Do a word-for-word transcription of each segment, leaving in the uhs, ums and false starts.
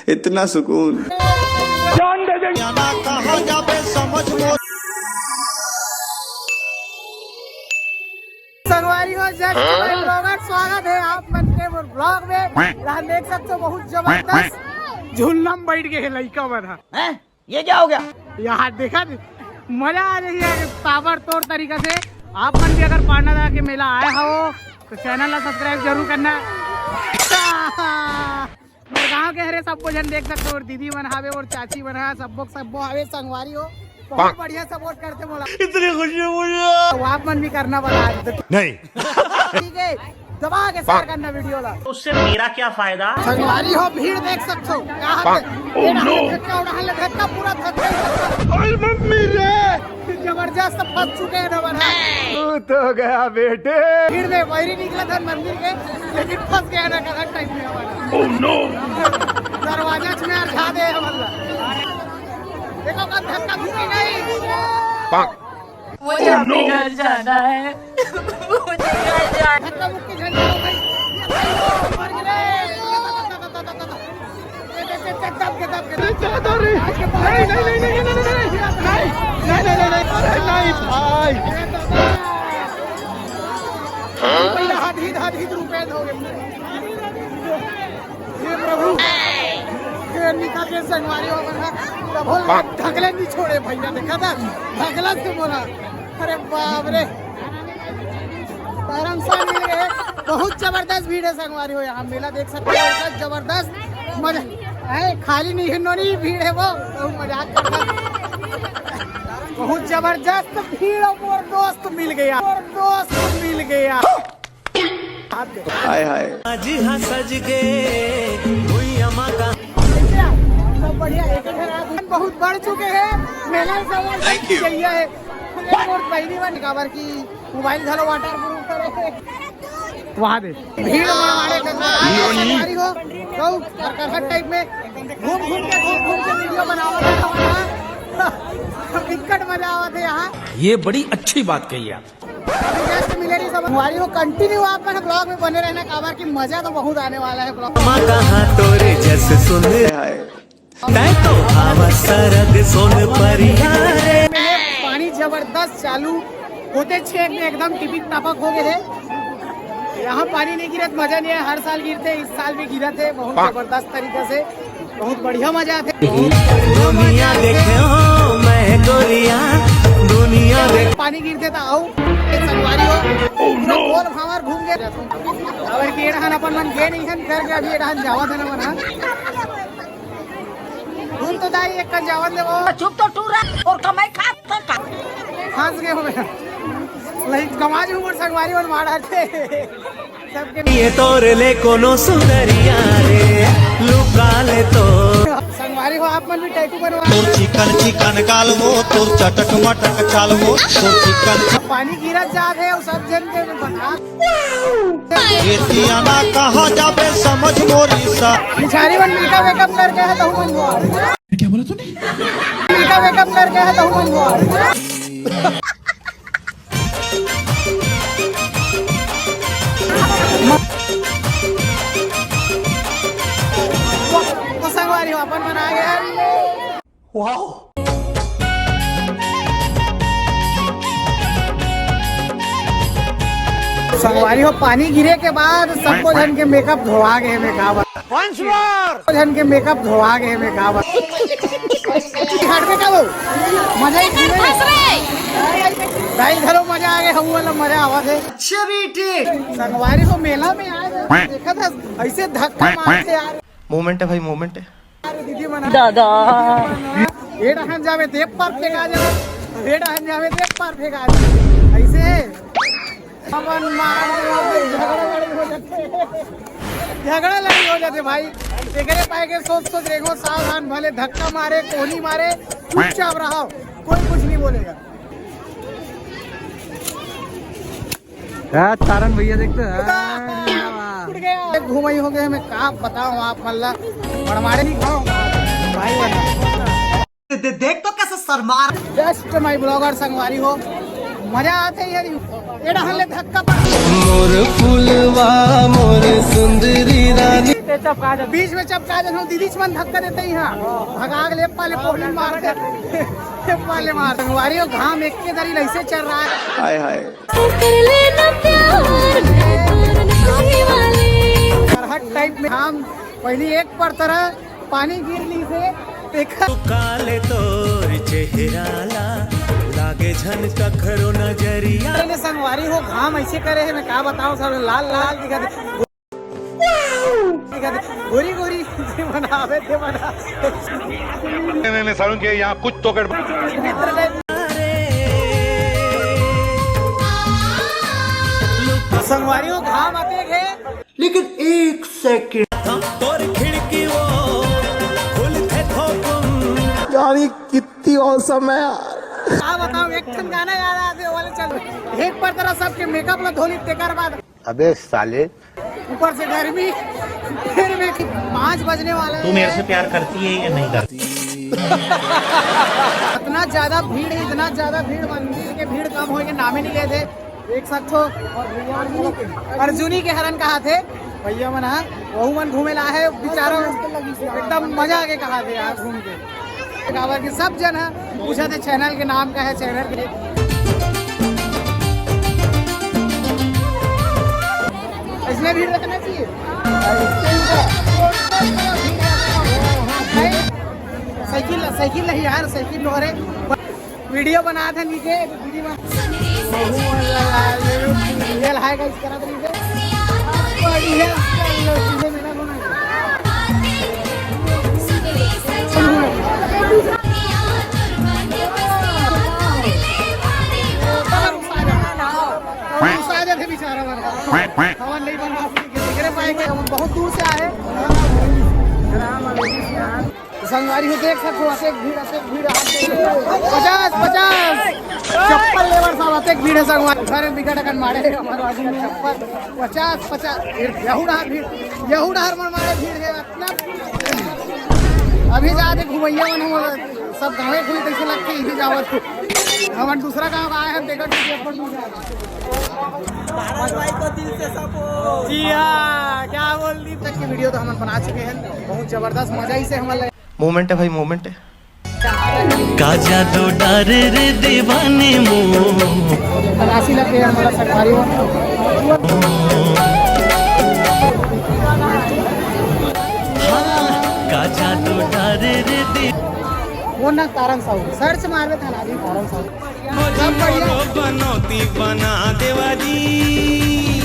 इतना सुकून। संगवारी हो, जय श्री ब्लॉगर, स्वागत है आप मन के मोर ब्लॉग में। यहाँ देख सकते हो बहुत जबरदस्त झूलना में बैठ गए लइका मन ह। हैं? ये क्या हो गया? यहाँ देखा थे, मजा आ रही है ताबड़तोड़ तरीका से। आप मन भी अगर पांडा दा के मेला आए हो तो चैनल ला सब्सक्राइब जरूर करना। मोर गांव के हरे सबको झन देख सकते हो, और दीदी मन हावे और चाची मन हा, सबो सबो हावे संगवारी हो। बहुत बढ़िया सपोर्ट करते मोला। इतनी खुशी हुई है। तो आप मन भी करना वाला आज। नहीं। ठीक है, दबा के शेयर करना वीडियो ला। उससे मेरा क्या फायदा? संगवारी हो, भीड़ देख सकते हो। यहाँ पे ये डाल धक्का, उड़ा ले धक्का, पूरा धक्का ही धक्का। अरे मम्मी रे, जबरदस्त फंस चुके हैं ना बना। तू तो गया बेटे। भीड़ में वैरी निकला था मंदिर के, लेकिन फंस गया ना गलत टाइम में हमारा। Oh no! दरवाजा छुआ झाड़ दे हमारा। देखो, कब धक्का घूमे नहीं। मुझे अपने घर जाना है। मुझे घर जाना है। धक्का मुक्की झंडा हो गई। मर गए। दब के, दब के, दब के। नहीं, नहीं, नहीं, नहीं, नहीं, नहीं, नहीं, नहीं, नहीं, नहीं, नहीं, नहीं, अरे नहीं भाई। हाथ ही, हाथ ही रुपए दोगे। हे प्रभु, हे निका के संगवारी हो बना, प्रभु ढकले नहीं छोड़े भैया, देखा था, ढकला से बोला, अरे बाप रे, आराम से मिल गए। बहुत जबरदस्त भीड़ है संगवारी हो, यहाँ मेला देख सकते हो, बहुत जबरदस्त मजा है, खाली नहीं है, नोनी भीड़ है वो, बहुत मजाक करता। बहुत जबरदस्त भीड़, और दोस्त मिल गया, और दोस्त मिल गया। हाय हाय। आज हाँ सज के भुइया माँ का। सब बढ़िया, एक एक रात बहुत बढ़ चुके हैं। मेला से Thank you। चाहिए है। और पहली बार काबर की मोबाइल घलो वाटर प्रूफ करे। वहाँ दे। भीड़ में हमारे गंगा संगवारी हो, गौ और करहट टाइप में घूम घूम के, घूम घूम के वीडियो बनावा था। दिक्कत मजा आवा थे यहाँ। ये बड़ी अच्छी बात कही आप। अभी जस्ट मिले रही सब। हमारी वो कंटिन्यू आप मन ब्लॉग में बने रहना, काबर की मजा तो बहुत आने वाला है ब्लॉग। माँ कहाँ तोरे जस सुन। तै तो भाव सरग सुन परिया रे। पानी जबरदस्त चालू होते छेक में एकदम टिपिक टापक हो गए थे। यहाँ पानी नहीं गिरत मजा नहीं है, हर साल गिरते, इस साल भी गिरत है बहुत जबरदस्त तरीका से। बहुत बढ़िया मजा आथे। दुनिया देखे हो मैं गोरिया, दुनिया देख। पानी गिरथे त आऊ, संगवारी हो। पूरा गोल भांवर घूम गए। अब ये डहान अपन मन गे नहीं हन, करके अभी ये डहान जावत है ना मन, हाँ? घूम तो दाई एक कर जावन देवो। चुप तो टूरा और कमाई खा तो का। फंस गए हो बेटा। लाइक कमाज उमर संगवारी मन मार आथे। ये तोरे ले कोनो सुंदरिया रे, लुका ले तो। संगवारी हो, आप मन भी टैटू बनवा। तोर चिकन चिकन गाल हो, तोर चटक मटक चाल हो, तोर चिकन पानी गिरत जात है, वो सब जन के बता। ये सियाना कहाँ जाबे, समझ मोरी सा। बिचारी मन मीठा मेकअप करके है, तहु मन हुआ। क्या बोला तूने? मीठा मेकअप करके है, तहु मन हुआ। तो संगवारी हो, अपन मन आ गए। वाह। संगवारी हो, पानी गिरे के बाद सबको झन के मेकअप धोआ गए, मेकअप। Once more। झन के मेकअप धोआ गए, मेकअप। हट के चलो, मजा ही नहीं। दाई घरो मजा आ गया, हम वाला मजा आवा थे। अच्छा भी ठीक। संगवारी हो, मेला में आए थे, देखा था ऐसे धक्का मारते यार। मोमेंट है भाई, मोमेंट है। अरे दीदी मना। दादा। ये डहान जावे ते पर फेंका जावे, ये डहान जावे ते पर फेंका जावे। ऐसे अपन मार झगड़ा लड़ी हो जाते, झगड़ा लड़ी हो जाते भाई। एकरे पाए के सोच सोच रेंगो, सावधान, भले धक्का मारे, कोनी मारे, चुपचाप रहो, कोई कुछ नहीं बोलेगा। हाँ, तारन भैया देखते हैं। हाँ, वाह। उड़ गया। घुमाई हो गए, मैं का बताऊं आप मल्ला, बड़मारे नहीं खाओ भाई बना। दे-, दे-, देख तो कैसे शर्मा रहा। जस्ट माई ब्लॉगर संगवारी हो, मजा आते ही है। एड़ा हल्ले धक्का पड़। मोर फुलवा, मोर सुंदरी रानी। ते चपका दे। बीच में चपका दे, हम दीदी मन धक्का देते ही, हाँ, भगा के ले पाले पोहलिन मार दे। ले पाले मार। संगवारी हो, घाम एक के दरी ऐसे चल रहा है। हाय हाय। कर लेना प्यार, मैं तो रंगोली वाली। सरहद टाइप में हम पहली एक पर तरह पानी गिर ली से देखा। काले तोर चेहरा ला लागे झन कखरो नजरिया। अरे संगवारी हो, घाम ऐसे करे है, मैं का बताऊं, सब लाल लाल दिखा दे। गोरी गोरी बनावे थे बना। नहीं, नहीं, नहीं, सारुण के यहाँ कुछ तो गड़बड़। संगवारी हो, घाम आते है। लेकिन एक सेकंड। तोर खिड़की वो खुलथे थोकुम। यार, ये कितनी औसम है यार। का बताओ, एक ठन गाना याद आते वाले चल। एक पर तरह सबके मेकअप ला धोली, तेकर बाद अबे साले। ऊपर से गर्मी, फिर भी पाँच बजने वाला तू है। मेरे से प्यार करती है या नहीं करती? इतना ज्यादा भीड़ है, इतना ज्यादा भीड़, मंदिर के भीड़ कम होए के नाम ही नहीं लेते। देख सकते हो, अर्जुनी के हरन कहा थे भैया मन, हाँ, वहू मन घूमे ला है बेचारा, एकदम मजा आके कहा थे यार घूम के। काबर के सब जन ह पूछा थे चैनल के नाम का है, चैनल के। इसमें भीड़ रखना चाहिए। साइकिल, साइकिल नहीं यार, साइकिल लो रे। वीडियो बना था नीचे, वीडियो बना। ये हाय गाइस करा था नीचे। बढ़िया, चलो, चीजें मेरा बना। बहुत दूर से आए। संगवारी हो, देख सकते हो, अतेक भीड़, अतेक भीड़, अतेक भीड़। पचास, पचास। चप्पल लेबर साहब, अतेक भीड़ है संगवारी। घर में बिकट अकन मारे हैं हमारे आदमी ने चप्पल। पचास, पचास। फिर यहू डहर भीड़, यहू डहर मन मारे भीड़ है। अभी जाते घुमैया मन हम सब गाँवे घूमी, तैसे लगते इही जावत। हमन दूसरा गाँव का आए हैं, देखो कि अपन भारत भाई को दिल से सपोर्ट। जी हाँ, क्या बोल दी। तक की वीडियो तो हमन बना चुके हैं, बहुत जबरदस्त मजा ही से हमन लगे। मोमेंट है भाई, मोमेंट है। का जादू डारे रे दीवानी मुँह। राशि लगते हैं हमारा सरकारी हो। हाँ, का जादू डारे रे दी। वो ना तारन साहू, सर्च मारबे थाना जी तारन साहू। सब बढ़िया। बनौती बना देवा जी,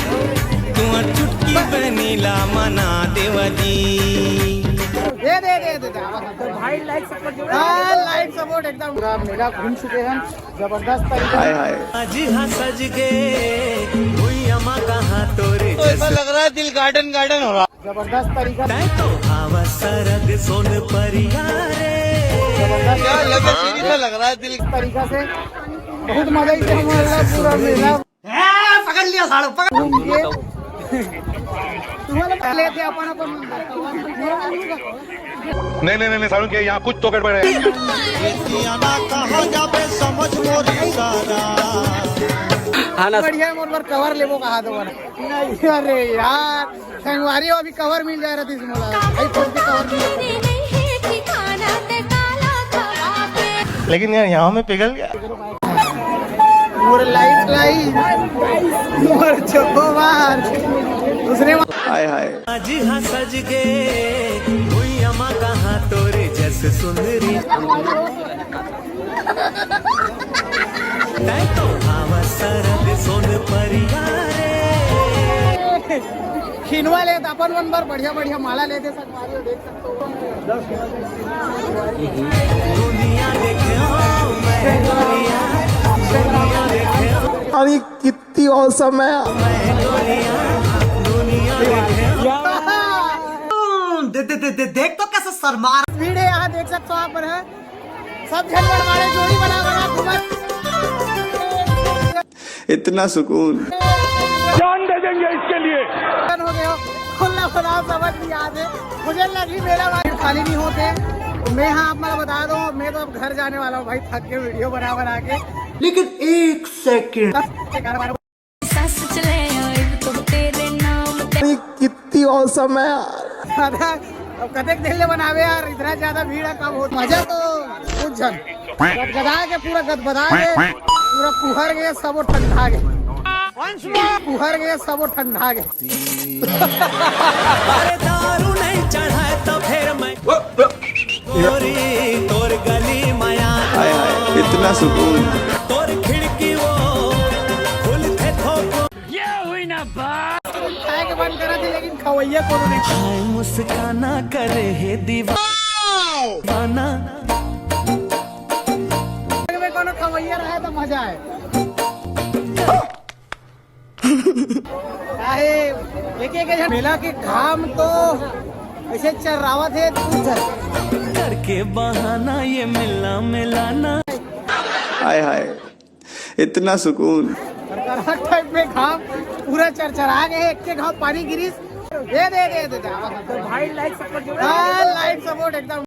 तुआ चुटकी बनीला मना देवा जी। दे, दे, दे, दे, दे। भाई लाइक सपोर्ट जरूर। हाँ, लाइक सपोर्ट एकदम। पूरा मेला घूम चुके हैं, जबरदस्त तरीके से। हाय, हाय। आज हाँ सज गए भुइया मा कहाँ तोरे तो ऐसा जस लग रहा है दिल गार्डन गार्डन हो रहा। जबरदस्त तरीका। तै तो हवा सरग सोन परिया रे। जबरदस्त। क्या लगे सीधी सा लग रहा है दिल। तरीका से बहुत मजा ही से हमारा पूरा मेला। ए, पकड़ लिया सालो, पकड़। घूम के। तुम्हारे पहले थे अपन, अपन। नहीं, नहीं, नहीं, नहीं, सारुण के यहाँ कुछ तो गड़बड़ है। कहाँ जाबे समझ मोरी सारा। हाँ ना। बढ़िया, मोर बर कवर लेबो कहा तो बड़ा। नहीं, अरे यार, संगवारी हो, अभी कवर मिल जाए रतीश मोला। भाई, फोन पे कवर मिल जाए। लेकिन यार, यहाँ में पिघल गया। मोर लाइफ लाइन, मोर चोकोबार। दूसरे मा- हाय, हाय। आज हाँ सज गए भुइया मा कहाँ तोरे जस सुंदरी। तै तो हवा सरग सोन परिया रे। खिनवा ले त अपन मन बर बढ़िया बढ़िया माला ले दे संगवारी हो, देख सकते हो। दुनिया देखे हो, मैं दुनिया, दुनिया देखे हो। अरे कितनी औसम है। दे, दे, दे, दे, देख तो कैसे शर्मा रहा। भीड़ है यहाँ, देख सकते हो आप मन है। सब झन मन मारे जोड़ी बना बना घूमत। इतना सुकून। जान दे देंगे इसके लिए। हो गया, खुला खुला समझ नहीं आते। मुझे लगी मेरा भाई खाली नहीं होते। मैं हाँ आप मन बता दो, मैं तो अब घर जाने वाला हूँ भाई, थक के वीडियो बना बना के। लेकिन एक सेकंड। सास चले आए तो तेरे नाम ते। अरे कितनी औसम है यार। दादा, अब कतेक देर ले बनावे यार, इतना ज्यादा भीड़ है, कब होत? मजा तो कुछ झन गदगदा के, पूरा गदबदा के, पूरा कुहर के, सब ठंडा के, कुहर के, सब ठंडा के। अरे दारू नहीं चढ़ाए तो फिर मैं गोरी तोर गली माया हाय हाय, इतना सुकून। तोर खिड़की वो खुलथे थोको। ये हुई ना बात। खाए के मन करा थी, लेकिन खवैया कोनो नहीं। हाय मुस्काना करे हे दीवाना। में कोनो खवैया रहे तो मजा आए। काहे, एक एक झन मेला के घाम तो ऐसे चर्रावत हे, तू झन। करके बहाना ये मिलना मिलाना। हाय हाय, इतना सुकून। करकरा टाइप में घाम, पूरा चरचरा गए, एक के घाम पानी गिरिस। दे, दे, दे, दे, दे। तो भाई लाइट सपोर्ट हाँ, लाइट सपोर्ट एकदम।